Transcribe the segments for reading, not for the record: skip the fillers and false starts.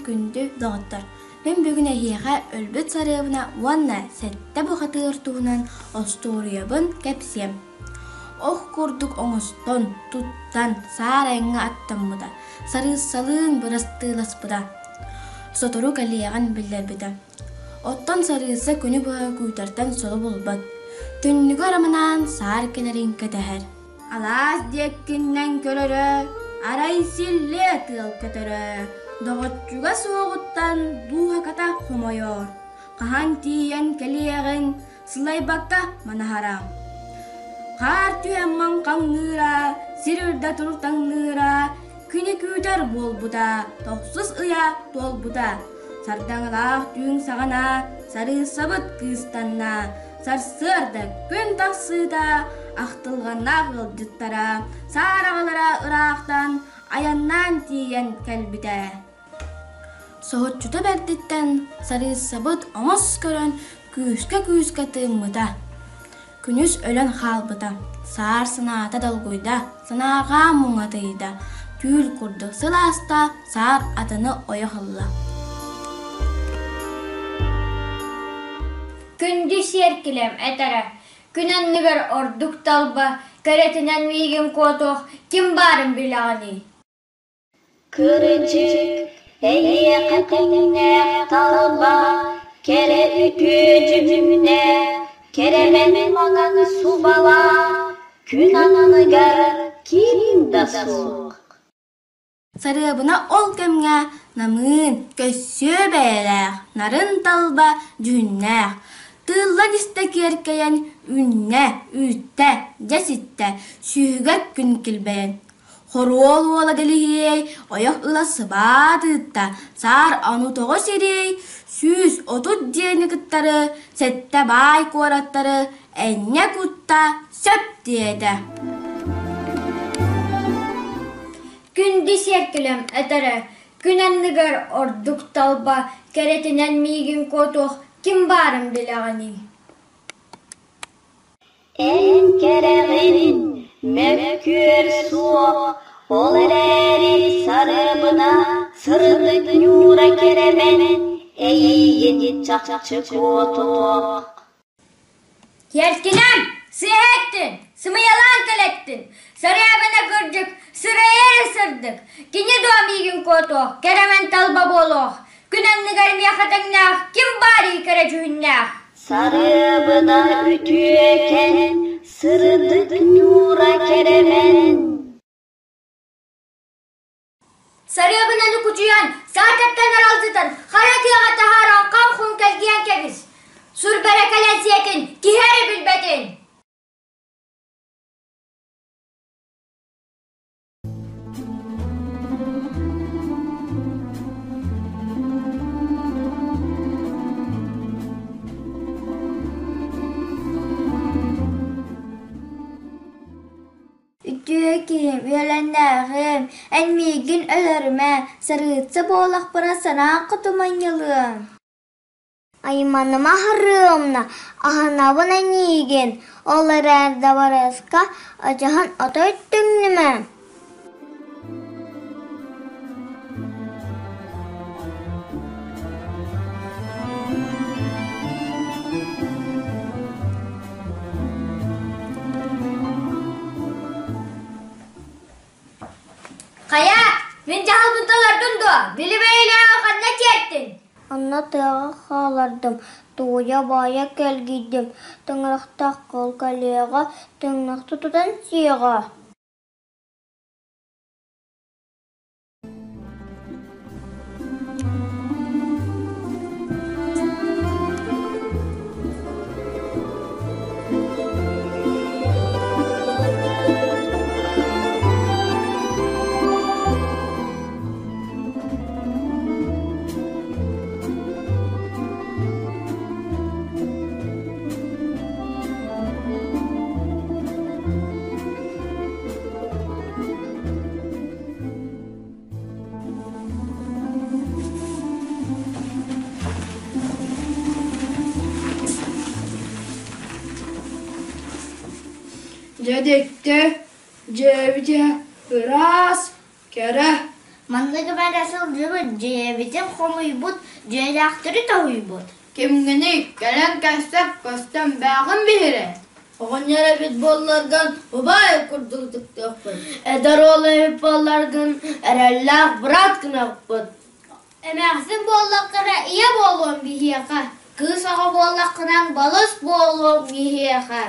күндү доҕоттор! Мин бүгүн эһиэхэ өлбүт сарыабына уонна сэттэ бухатыыр туһунан остуоруйабын кэпсиэм. Ох курдук оҥостон, туттан, саар айаҥҥа аттаммыта, сарыыссалыын бырастыыласпыта. Сотору кэлиэҕин биллэрбитэ. Оттон сарыысса күнү быһа күүтэртэн соло булбат, түннүгү араманаан саар кэлэрин кэтэһэр. Алаас диэккиннэн көрөрө, арай силлиэ тыал көтөрө, доҕоччуга суоҕуттан дууһаката хомойор, хаһан тиийэн кэлиэҕин сылайбакка манаһара. Хаар түһэн маҥхаҥныыра, сир үрдэ туртаҥныыра, күнү күүтэр буолбута, тохсус ыйа туолбута. Сардаҥалаах түүн саҕана сарыыссабыт кыыстанна, Сарсыарда күн тахсыыта ахтылҕаннаах ыалдьыттара, саараҕалара ыраахтан айаннаан тиийэн кэлбитэ. Соһуччута бэрдиттэн сарыыссабыт оҥос көрөн күүскэ-күүскэ тыыммыта. Күнүс өлөн хаалбыта, саар санаата долгуйда, санааҕаа муҥатыйда, түүл курдук сыл ааста, саар атыны ойох ылла. Күндү сиэркилэм этэрэ, күн анныгар ордук талба, кэрэтинэн миигин куотуох ким баарын билэҕиний? Кырдьык, эйиэхэ тэҥнээх талба, кэрэ үтүө дьүһүннээх, кэрэмэн маҥан субалаах, күн анныгар ким да суох. Сарыабына ол кэмҥэ намыын, көссүө бэйэлээх, нарын талба дьүһүннээх, тыыллан истэ киэркэйэн, үүннэ, үүттэ, дьэ ситтэ, сүүһүгэр күн килбэйэн. Хоруол уола Дэлиһиэй ойох ыла сыбаат ыытта, саар ону тоҕо сириэй, 130 диэни кыттары, сэттэ баай куораттары энньэ кутта сөп диэтэ. Күндү сиэркилэм этэрэ, күн анныгар ордук талба, кэрэтинэн миигин куотуох ким баарын билэҕиний? Эн кэрэҕин, мөккүөр суох, ол эрээри сарыабына сырдык ньуура кэрэмэн, эйиигин чахчы куотуох. Киэркилэм, сыыһа эттин, сымыйалаан кэлэттин, сарыабына кырдьык, сырайа эрэ сырдык, кини дуо миигин куотуох, кэрэмэн талба буолуох, күн анныгар миэхэ тэҥнээх ким баарый кэрэ дьүһүннээх? Сарыабына үтүөкэн, сырдык ньуура кэрэмэн. Сарыабынаны кучуйан, саататтан аралдьытан, хара тыаҕа таһааран хам-хум кэлгийэн кэбис. Сур бэрэкэлэн сиэтин, киһи эрэ билбэтин. Үтүө киһим, үөлэннээҕим, эн миигин өлөрүмэ, сарыытса буоллахпына санаан хотуманньалыам. Айманыма аһарыамна, аһынабын эйиигин, ол эрээр дабарыаска адьаһын отой түҥнүмэ. Хайа, мин дьаһалбын толордун дуо? Били бэйэлээҕи ханна тиэртиҥ? Онно тыаҕа хааллардым, тууйа-баайа кэлгийдим, тыҥырахтаах кыыл кэлиэҕэ, тыҥырахта тутан сиэҕэ. Дьэ дьикти, дьиэбит иһэ ыраас, кэрэ. Маннык бара сылдьыбыт, дьиэбитин хомуйбут, дьиэлээхтэри тоһуйбут. Кимҥиний, кэлэн кэссэк көстөн бээҕин биһирэ. Оҕонньор эбит буолларгын убаай курдук ытыктыахпыт, эдэр уол эбит буолларгын эрэллээх быраат гыныахпыт. Эмээхсин буоллаххына ийэ буолуом биһиэхэ, кыыс оҕо буоллаххынан балыс буолуом биһиэхэ.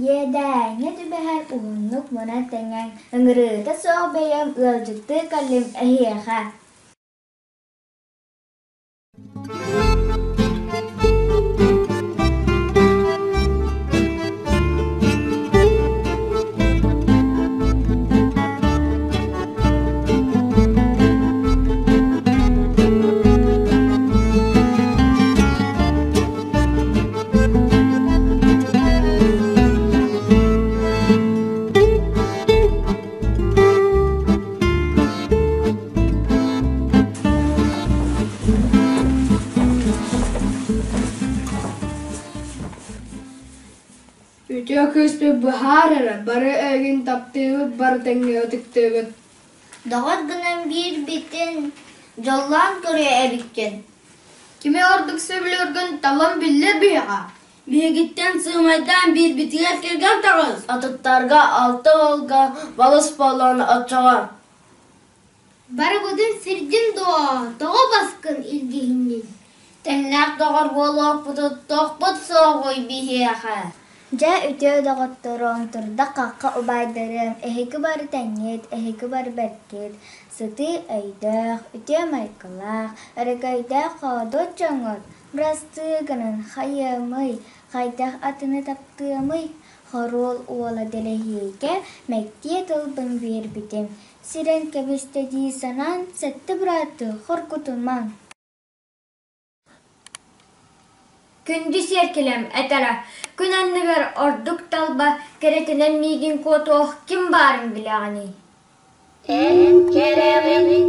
Иэдээҥҥэ түбэһэн уһуннук мунан тэҥэн, ыҥырыыта суох бэйэм ыалдьыттыы кэллим эһиэхэ. Үтүө кыыспыт быһаар эрэ, бары эйигин таптыыбыт, бары тэҥҥэ ытыктыыбыт. Доҕор гынан биэрбитин дьоллоон көрүө эбиккин. Кими ордук сөбүлүүргүн талан биллэр биһиэхэ. Биһигиттэн сыымайдаан биирбитигэр кэргэн таҕыс, атыттарга алта уолга балыс буолан оччоҕо. Барыбытын сирдин дуо, тоҕо баскын илгиһиннин? Тэҥнээх доҕор буолуохпутун туохпут суоҕуй биһиэхэ? Дьэ, үтүө доҕотторум, турда-хахха убайдарым, эһиги бары тэҥҥит, эһиги бары бэркит, сытыы өйдөөх, үтүө майгылаах, өрөгөйдөөх хоодуот дьоҥҥут, бырастыы гынан хайыамый, хайдах атыны таптыамый? Хоруол уола Дэлэһиэйгэ мэктиэ тылбын биэрбитим, сирэн кэбистэ дии санаан сэттэ бырааттыы хоргутумаҥ. Күндү сиэркилэм этэрэ, күн анныгар ордук талба, кэрэтинэн миигин куотуох ким баарын билэҕиний? Эн кэрэҕин,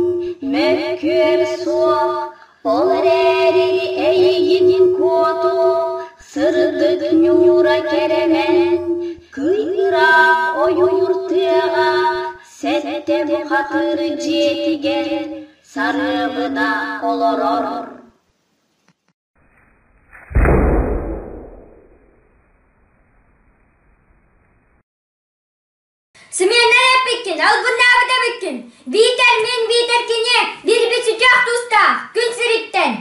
мөккүөр суох, ол эрээри эйигин куотуох, сырдык ньуура кэрэмэн, кый ыраах ойуур тыаҕа, сэттэ бухатыыр дьиэтигэр сарыабына олорор. Сымыйаннар эппиккин, албыннаабыт эбиккин! Биитэр мин, биитэр кини, биирбит сүтүөх тустаах, күн сириттэн!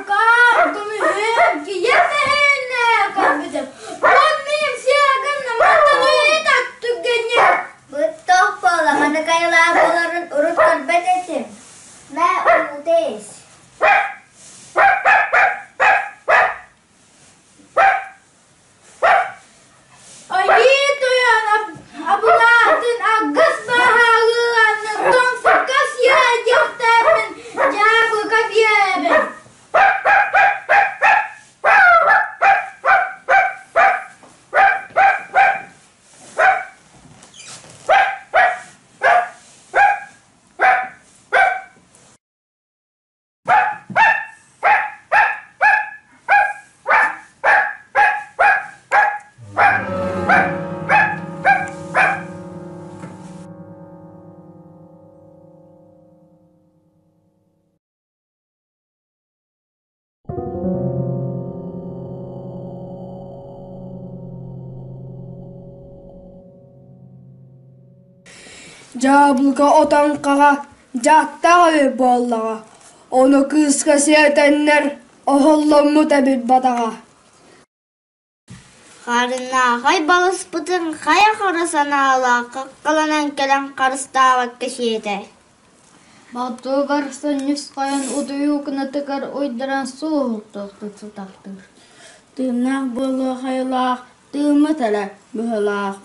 Тукаам, көмүһүм, кийиэм тэһииннэ көрбүтүм. Уон миим сиэгин мантан түгэнньик. Быттах буола маннык айылаах буоларын урут көрбөт этим. Мэ уута ис. Айыы тойон абылаатын аггас баһаалыылааны тоҥсукка сиэдиэхтээппин дьаабыка биэрэбин. Дьаабылыка отоҥхоҕо дьааттаах эбит буоллаҕа, ону кыыска сиэтэннэр оһолломмут эбит батаҕа. Харынаахай балыспытын хайа хара санаалаах хаххаланан кэлэн харыстаабакка сиэтэ. Балтыгар сонньусхайан утуйуу кынатыгар уйдаран суоһуртуохтун сытахтыыр. Тыыннаах буолуох айылаах, тыыммыт эрэ быһыылаах.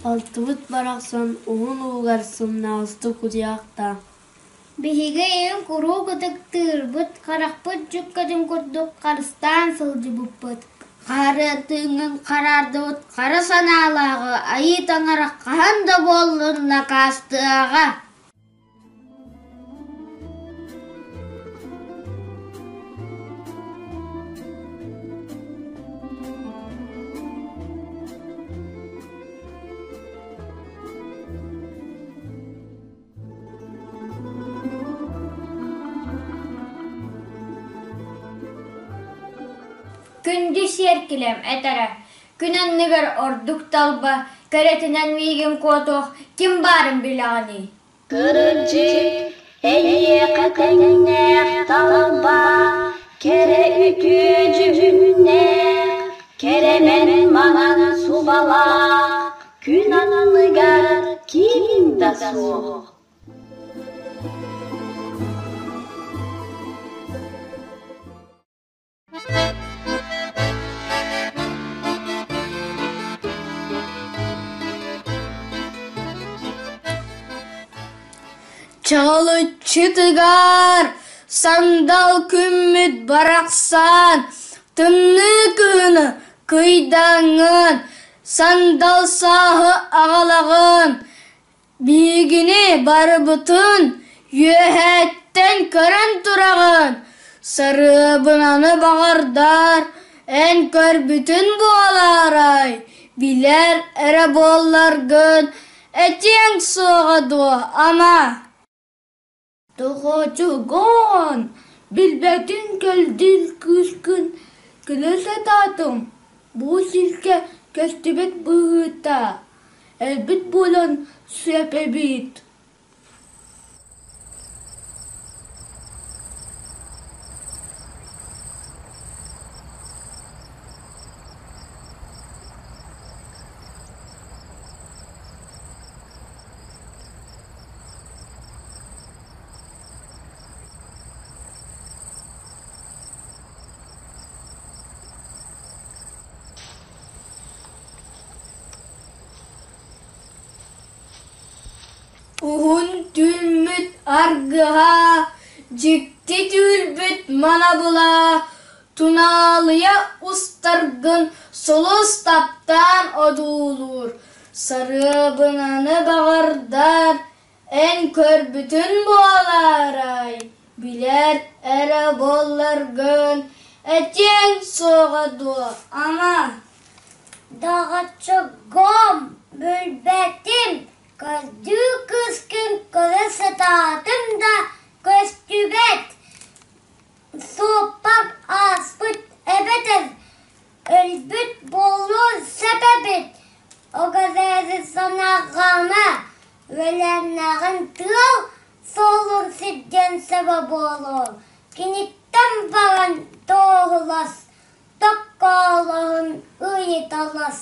Балтыбыт барахсан уһун уугар сымнаҕастык утуйаахтаа Биһиги ийэм куруук ытыктыырбыт, харахпыт дьүккэтин курдук харыстаан сылдьыбыппыт. Хара тыыҥҥын хараардыбыт хара санаалааҕы Айыы Таҥара хаһан да буоллун накаастыаҕа. Күндү сиэркилэм этэрэ, күн анныгар ордук талба, кэрэтинэн миигин куотуох ким баарын билэҕиний? Кырдьык, эйиэхэ тэҥнээх талба, кэрэ үтүө дьүһүннээх, кэрэмэн маҥан субалаах, күн анныгар ким да суох. Чаҕылыччытыгар сандал күммүт барахсан, тымныы кыһыны кыйдаҥҥын, сандал сааһы аҕалаҕын, Биһигини барыбытын үөһэттэн көрөн тураҕын, сарыабынаны баҕардар, эн көрбүтүн буолаарай, билэр эрэ буолларгын, этиэҥ суоҕа дуо, ама Тоҕочугуон, билбэтин кэлдиир кыыскын кэлэ сатаатым, бу сиргэ көстүбэт быһыыта, өлбүт буолан сөп эбит Уһун түүммүт аргыһа, дьикти түүлбүт манабыла, тунаалыйа устаргын сулус таптаан одуулуур, Сарыабынаны баҕардар, эн көрбүтүн буолаарай, билэр эрэ буолларгын, этиэҥ суоҕа дуо, ама Доҕоччугум, билбэтим, көрдүү кыыскын көрө сатаатым да көстүбэт, суоппар ааспыт эбэтэр Өлбүт буолуон сөп эбит, оҕо санааҕына үөлээннээҕин тыал суолун сирдиэн сөбө буолуо, киниттэн баран туоһулас, токкоолоһун ыйыталас.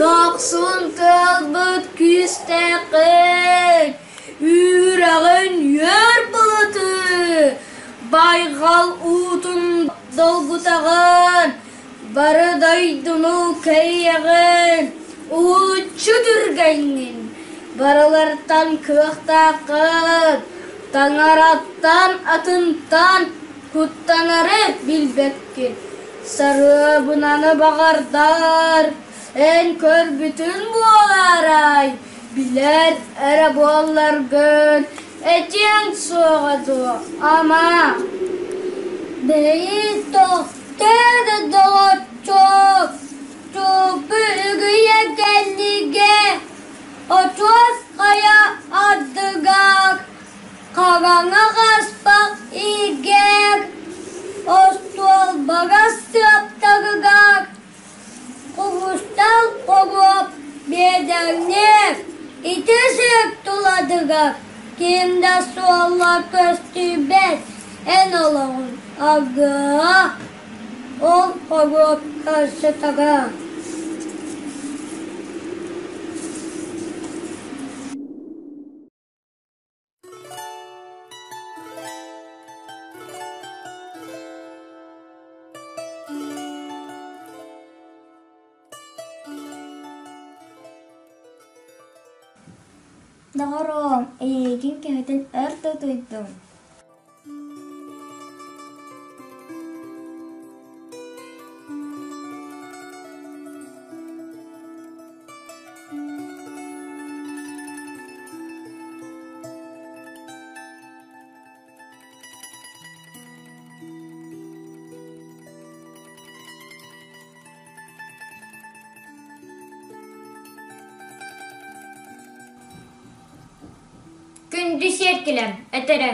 Дохсун кыалбыт күүстээххин, үүрэҕин үөр былыты, байҕал уутун долгутаҕын, Бары дойдуну кэрийэҕин, уһулуччу түргэҥҥин, барылартан кыахтааххын, таҥараттан атынтан куттанары билбэккин. Сарыабынаны баҕардар, эн көрбүтүн буолаарай, билэр эрэ буолларгын, этиэҥ суоҕа дуо, ама? Бэйи тохтоо да доҕоччуок, чуоппу үгүйэ кэннигэ, очуос хайа ардыгар, хараҥа хаспах иигэр, остуолбаҕа сыаптарыгар, курустаал хоруоп биэдэҥниир, ити сир туладыгар ким да суола көстүбэт, эн олоҕун аргыһа, ол хоруопка сытара. Доҕоруом, эйиигин кэһэтин өр да утуйдум. Күндү сиэркилэм, этэрэ,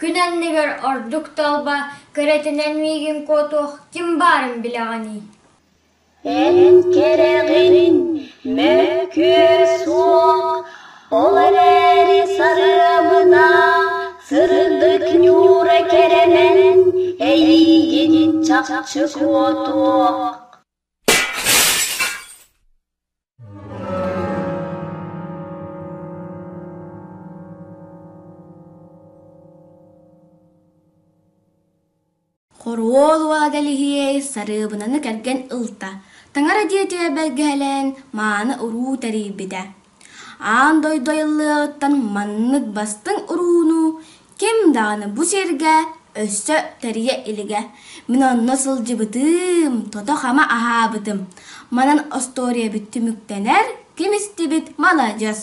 күн анныгар ордук талба, кэрэтинэн миигин куотуох ким баарын билэҕиний? Эн кэрэҕин мөкүөр суох, ол эрээри сарыабына сырдык ньуура кэрэмэн эйиигин чахчы куотуох. Хоруол уола Дэлиһиэй сарыабынаны кэргэн ылта, таҥара дьиэтигэр бэргэһэлээн мааны уруу тэрийбитэ. Аан дойду айыллыаҕыттан маннык бастыҥ урууну ким даҕаны бу сиргэ өссө тэрийэ илигэ. Мин онно сылдьыбытым, тото-хама аһаабытым. Манан остуоруйабыт түмүктэнэр, ким истибит маладьыас.